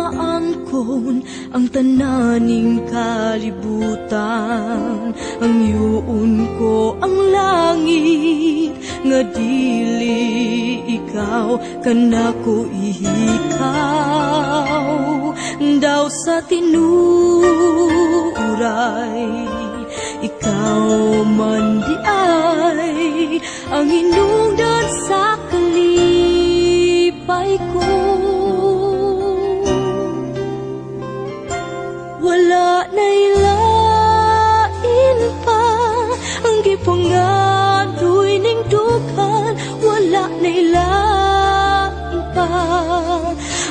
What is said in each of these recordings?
Maangkon ang tananing kalibutan, hangyoon ko ang langit nga dili ikaw kanako ihikaw. Daw sa tinuray, ikaw man diay ang hinungdan sa kalipay ko. Wala na'y lain pa ang gipangandoy ning dughan. Wala na'y lain pa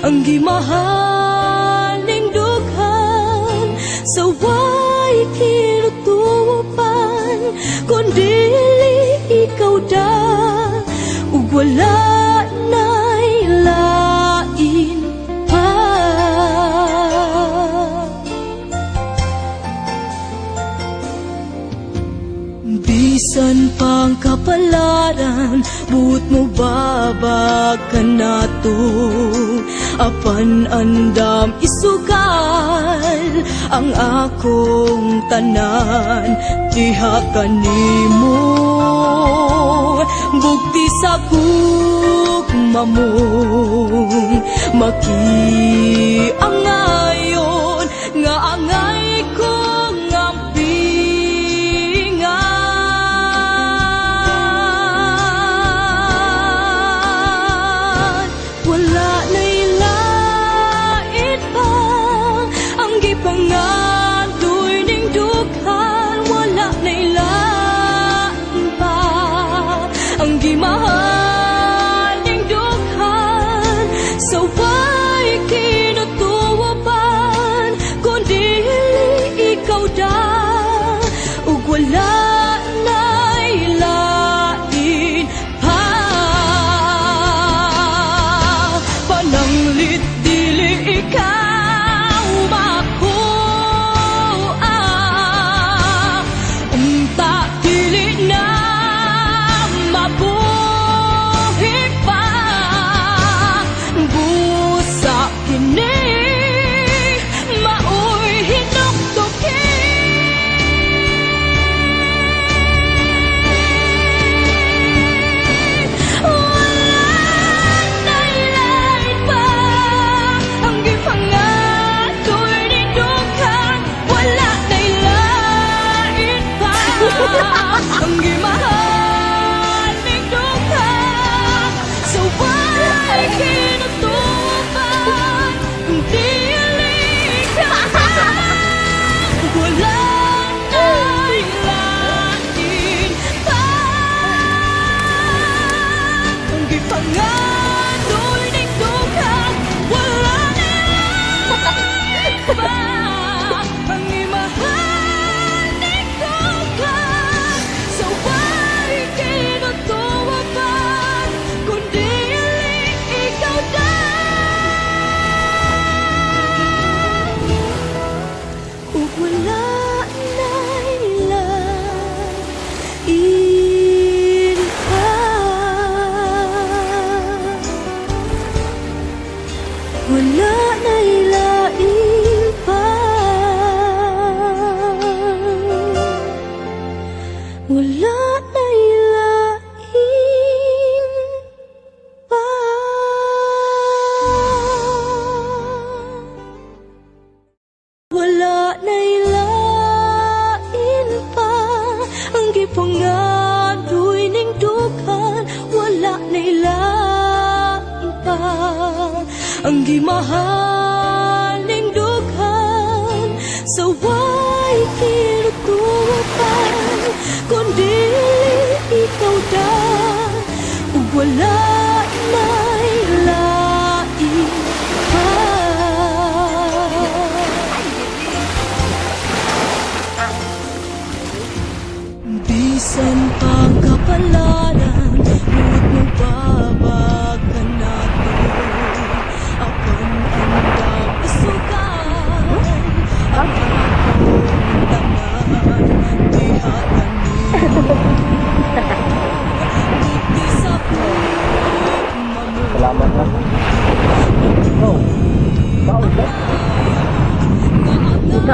ang gimahal ning dughan. Sa way kinutuopan kundi ikaw da, ug wala na'y lain pa. Bisan pang kapalaran, buot mo babag kanato, apan andam isugal ang akong tanan diha kanimo. Bugti sa gugma mo, makiangayon nga angay kong ampingan. Wala na'y lain pa ang gipangandoy ning dughan. Wala na'y lain pa ang gimahal ning dughan. Sa way kinutuopan kundi ikaw da, ug wala na'y lain pa. Pananglit dili ikaw makuha, unta dili na mabuhi pa. Busa kini maoy hinuktukin. Wala na'y lain pa ang gipangandoy ning dughan. Wala na'y lain pa ang gimahal ning dughan. Sa way kinutuopan kung dili ikaw, wala na'y lain pa ang gipangandoy ning dughan. Wala na'y lain pa ang gimahal ning dughan. Sa way kinutuopan kung dili ikaw da, ug wala na'y lain pa. Wala na'y lain pa. Wala na'y lain pa. Wala na'y lain pa ang gipangandoy ning dughan. Wala na'y lain pa ang gimahal ning dughan. Sa way kinutuopan kundi ikaw da, ug wala na'y lain pa. Bisan pang kapalaran, buot mo babag kanato, apan andam isugal ang akong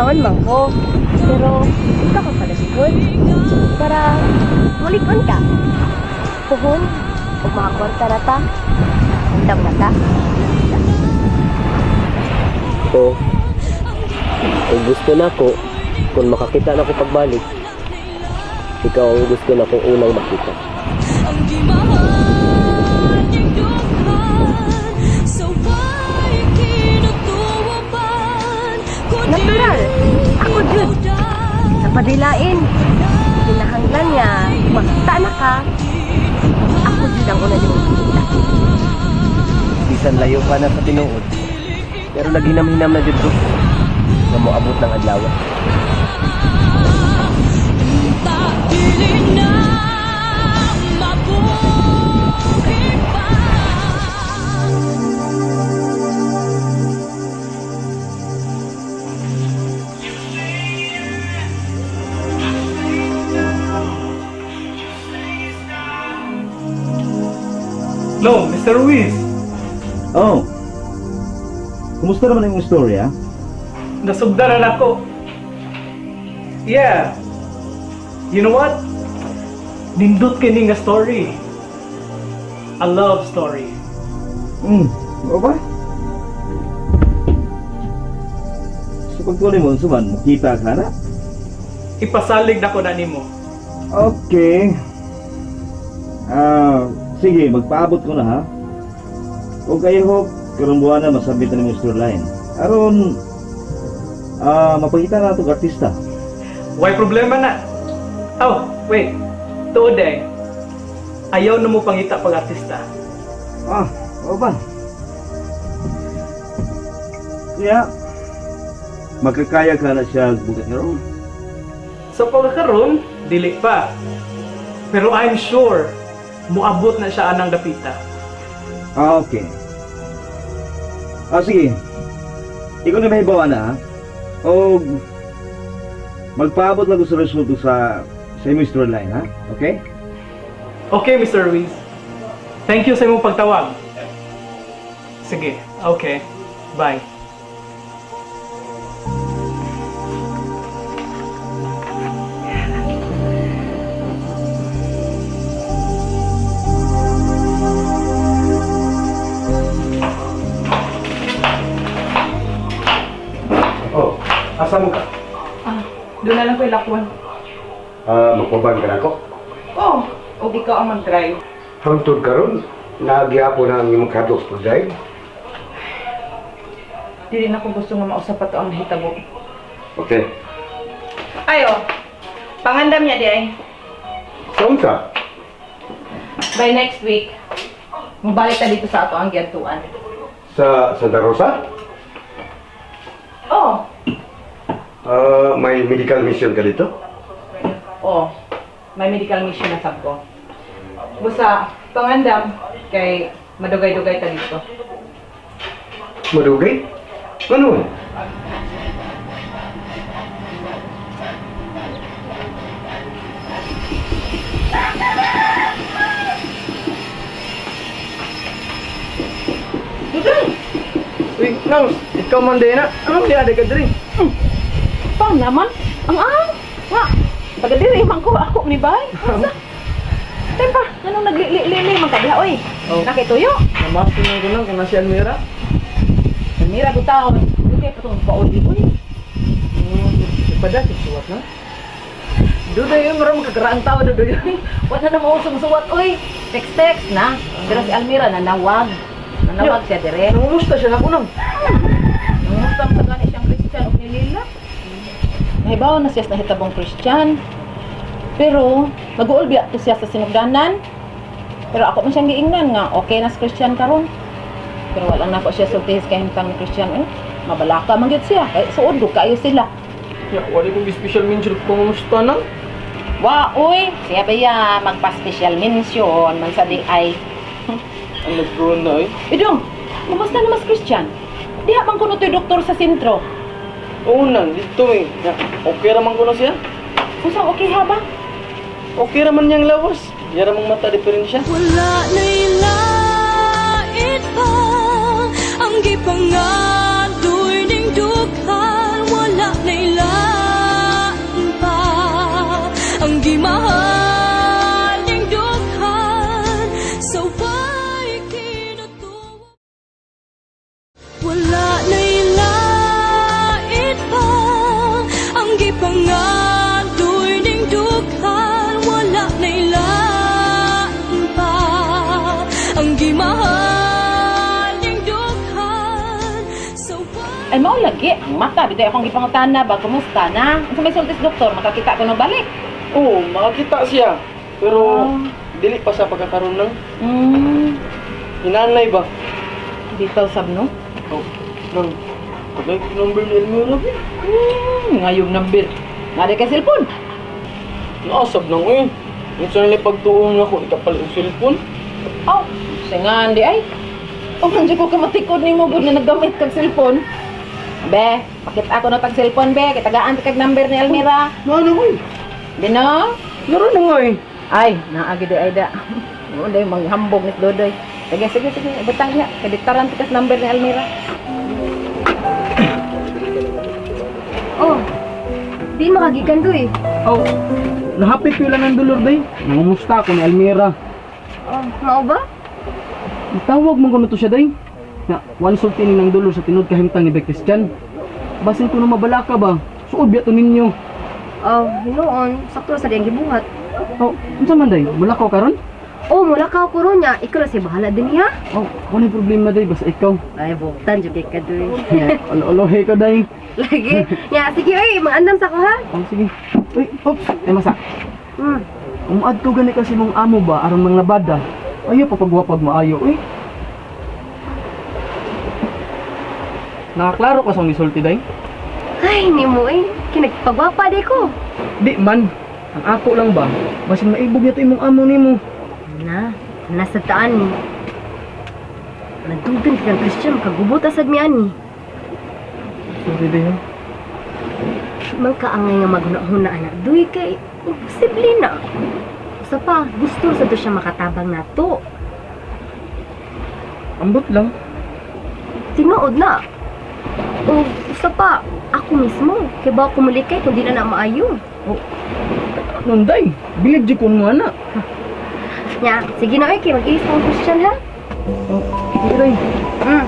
Unsaon man ko. Pero ikaw ka palabihon. Para mulig-on ka. Puhon, ug makakwarta na ta. Andam na ta. Ko, kung gusto na ko, kung makakita na ko pagbalik, ikaw ang gusto na kong unang makita. Ang gimahal niyang dughan sa way kinutuoban. Kundi Natural. Ako jud. ikaw Sa padilain, kinahanglan nga makita na ka. Ako jud ang una nimong makita. Bisan layo pa na sa tinuod, pero naghinam-hinam na jud ko nga moabot ng adlaw. Ta dili na mabuhi pa. Hello, Mr. Ruiz. Oh. Kumusta naman ang story, ha? Nasugdaran ako. Yeah. You know what? Nindot kini nga story. A love story. O ba? So pagtuloy mo, suman, makita ka na? Ipasalig na ko na nimo. Okay. Ah, sige, magpaabot ko na ha. Kung kayo hope, karong buwan na masabit na nimo storyline. Aron, mapakita na itong artista. Why problema na? Oh, wait. Tuod eh. Ayaw na mo pangita pag artista. Ah, o ba? Kaya, magkakaya ka na siya bukat karon. Sa pagkakaroon, dili pa. Pero I'm sure, muabot na siya anang dapita. Ah, okay. Ah, sige. Ikaw na mahibawa na, ha? O, magpaabot lang ko sa resulta sa imong storyline, ha? Okay? Okay, Mr. Ruiz. Thank you sa imong pagtawag. Sige, okay. Bye. Oh, asa mo ka? Ah, doon na lang ko ilakwan. Ah, magpaban ka na ako. Oh, og ikaw ang mag-drive. Hangtod karon, nagyapo na ang imong kadlok sa pag-drive. Dili na ko gusto nga mausap pa to ang nahitabo. Okay. Ayo, pangandam niya di ay. Kaunsa? By next week, mabalik ta dito sa ato ang giadtuan. Sa Santa Rosa? Oh, Ah, may medical mission ka dito? oh, may medical mission na sab ko. Busa, pangandam kay madugay-dugay ta dito. Madugay? Ano? Uy, Nang, ikaw man din na. Anong di ka diri? Pang naman, ang ang nga. Taga diri man ko ako ni bay. Asa? Tempa, anong nagli-li-li man ka diha oy? Oh. Nakituyo. Namasin ko nang kung si Almira. Mira ko taon. Dugay pa tong pauli oy. Pada suwat na. Duday yun, marang magkagaraang tao duday yun. Wala na mausong suwat oy. Text text na. Pero si Almira nanawag. Nanawag siya dire. Nangumusta siya nako nang. Nangumusta man sa gani siyang Christian og ni Lila. Nahibaw na siya sa nahitabong Christian. Pero mag-uulbi to siya sa sinugdanan. Pero ako man siyang giingnan nga okay na si Christian karon. Pero wala na ko siya sultihis kay himtang ni Christian eh. Mabalaka man gyud siya. Kay suod do kayo sila. Ya, wala kong special mention kung kumusta nang. Wa oy, siya ba ya magpa-special mention man sa di ay. Ang nag-grown na oy. Idong, kumusta naman si Christian? Diha man kuno to'y doktor sa sentro. Oo nang, dito eh. Ya, okay ra man ko na siya. Kusang okay ha ba? Okay ra man niyang lawas. Di ra mang mata diferensya. Wala na'y lait pa ang gipangadoy ning dughan. Wala na'y Wala na'y lait pa ang gipangandoy ning dughan. Wala na'y lain pa ang gimahal ning dughan. So Ay, mao lagi. Ang mata, bitay akong gipangutana ba, kumusta na? Unsa may sultis doktor, makakita ko no balik. Oo, makakita siya. Pero dili pa sa pagkakaroon ng hinanay ba? Dito sab no? Oh, nang tagay ko number ni Elmira ba? Ngayong number. Nari kay cellphone. Naasab nang eh. Minsan nila pagtuong nako ikapalit og cellphone. Oh, singan di ay. Oh, nandiyo ko kamatikod ni mo gud nga naggamit kag cellphone. Be, pakita ako na tag cellphone be, kitagaan ta kag number ni Elmira. Ano ko eh? Dino? Naroon na nga eh. Ay, naagi di ay da. Oo, day manghambog ni Dodoy. Sige, sige, sige, ibutang niya. Kadiktaran ta kag number ni Elmira. Oh, di makagikan do eh. Oh, nahapit ko lang ang dolor day. Nangumusta ako ni Almira. Oh, mao ba? Itawag mo kuno to siya day. Na, one sulti ni ng dolor sa tinud kahimtang ni Be Christian. Basin ko na mabala ka ba? Suod biya to ninyo. Oh, hinuon, sakto sa diyang gibuhat. Oh, unsa man day? Mula ko karon? Oh, mula ka ko ron niya. Ikaw na siya bahala din ha. Oh, wala problema day basta ikaw. Ay, buktan jud kay ka doy. Olo-olohe ka day. Lagi. Nya, sige oy, maandam sa ko ha. Oh, sige. Uy, oops, ay masa. Umaad ko gani kasi mong amo ba aron mga labada. Ayo papagwapag maayo uy. Nakaklaro ka sa akong gisulti day? Ay, nimo eh. Kinagpagwapa di ko. Di man. Ang ako lang ba? Basin maibog niya to imong amo nimo. Na, nasa taan ni. Nagdugan ka ng Christian, makagubot asad mi ani. Sorry day ha. Man kaangay nga maghuna-huna anak. Duy kay imposible na. Usa pa, gusto sa to siya makatabang nato. Ambot lang. Tinuod na. O usa pa, ako mismo. Kay ba ako mulikay kung di na na maayo. Nun day, bilib jud ko mo ana. Nya, sige na oy, kay mag-ilis ang Christian ha. Oh, sige day. Na.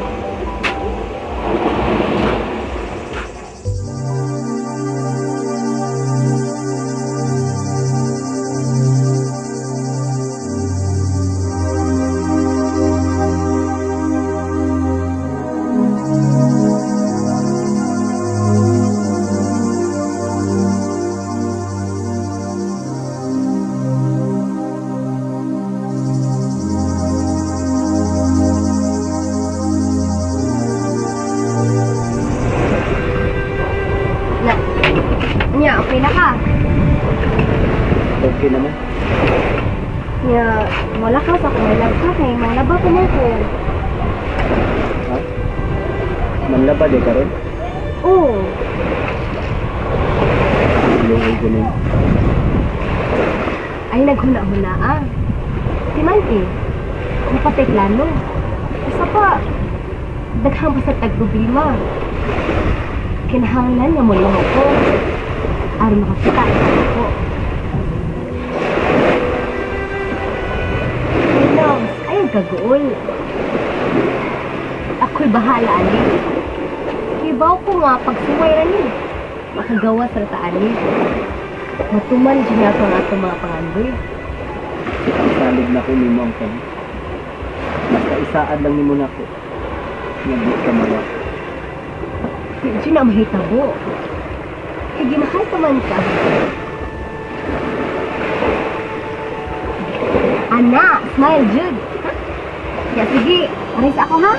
Nya, okay na ka. Okay naman. Nya, wala ka sa kung may ka kay manglaba ko mo ko. Ha? Manlaba di karon? Oo. Lungol ko nun. Ay naghuna-huna ah. Si man eh. Napatay plano. Isa pa, daghang pa sa tagproblema. Kinahanglan nga muli mo ko. Aron makakita ko. Hey, loves, ayaw kaguol. Ako'y bahala, ani. Kibaw ko nga pagsuway ra ni. Makagawa sa rataan ni. Matuman dyan nga ang atong mga pangandoy. Salig na ko nimo ang tanan. Basta isaad lang nimo nako. Nga di ka mawa. Medyo na mahitabo. Kay gimahal pa man ka. Ana, smile jud. Ha? Ya sige, aris ako ha.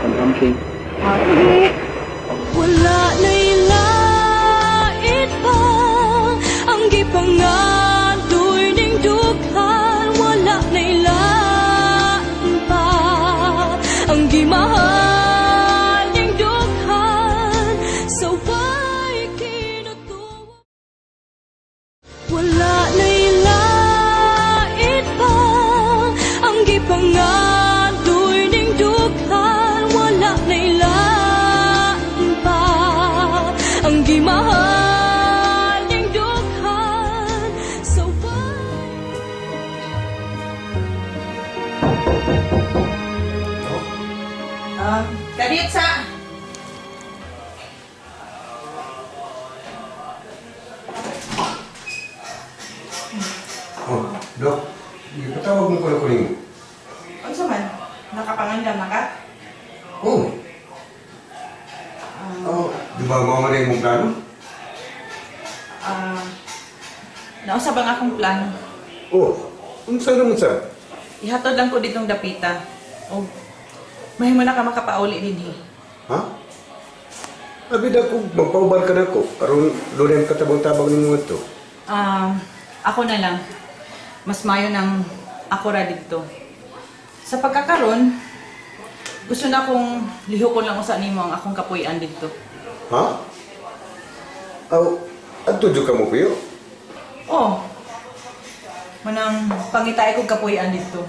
Pag-amping. Oh, sige. Wala na'y lait pa ang gipangandoy ning dughan. Wala na'y lain pa ang gimahal ning dughan. Sa way kinutuwa. Wala na'y lait pa ang gipangandoy ning dughan. Wala na'y lain pa ang gimahal ning dughan. Sa way. Kadiyot sa. Oh, Dok, ipatawag mo ko na kunin. Unsa man? Nakapangandam na ka? Oh. Oh, di ba mao man na imong plano? Nausa ba nga akong plano? Oh, unsa naman sa? Ihatod lang ko ditong dapita. O, mahimo na ka makapauli dinhi. Ha? Abi da ko magpauban ka nako aron dunay katabang-tabang nimo ngadto. Ako na lang. Mas mayo nang ako ra didto. Sa pagkakaron, gusto na akong lihukon lang usa nimo ang akong kapuy-an didto. Ha? Aw, adto jud ka mo kuyo. Oh. Manang pangitay kog kapuy-an didto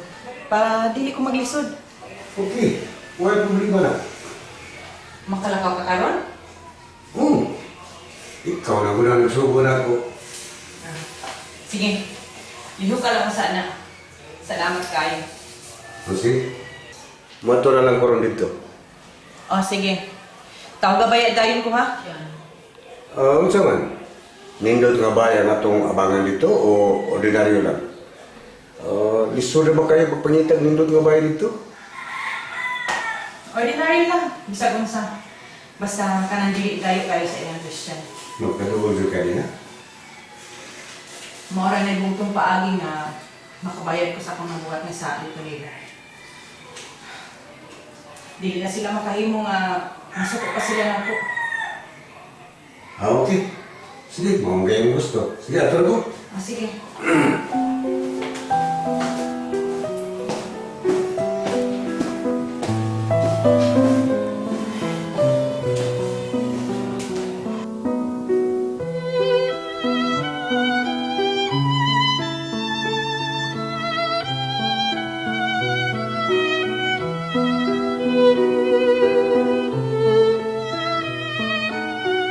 para dili ko maglisod. Okay, wala problema na. Makalakaw ka karon? Oh. Ikaw na guna nagsubo na ako. Sige. Lihok ka lang usa na. Salamat kayo. O sige. Mato na lang ko ron dito. Oh, sige. Tawag ba dayon ko ha? Ah, unsa man? Nindot nga ba ang atong abangan dito o ordinaryo lang? Lisod na ba kayo pagpangitag nindot nga bayan dito? Ordinary lang. Bisag unsa. Basta kanang dili tayo kayo sa ilang Christian. Magkatuol jud ka niya. Maura na ibugtong paagi nga makabayad ko sa akong nabuhat nga sa dito nila. Dili na sila makahimo nga masuko pa sila nako. Ah, okay. Sige, mao man kayong gusto. Sige, ato na ko. Ah, sige.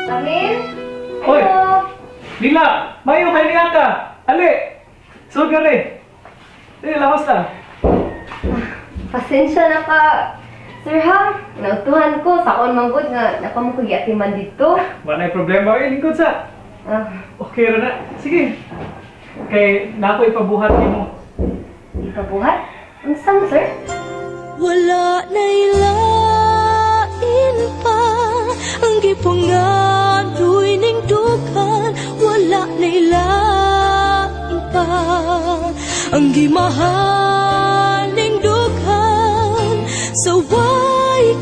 Ramil? Hoy! Hello? Lila! Mayo kay niya ka! Ali! Sud ka rin! Dili, lawas na. Pasensya na ka. Sir ha, nautuhan ko sa akon manggod nga napamo ko giatiman dito. Wala na problema. Ay, lingkod sa. Ah, Okay ra na. Sige. Kay na ako ipabuhat nimo. ipabuhat? Unsa mo, sir? Wala na ilain pa ang gipangadoy ning dughan. Wala na ilain pa ang gimahal ning dughan. Sa way.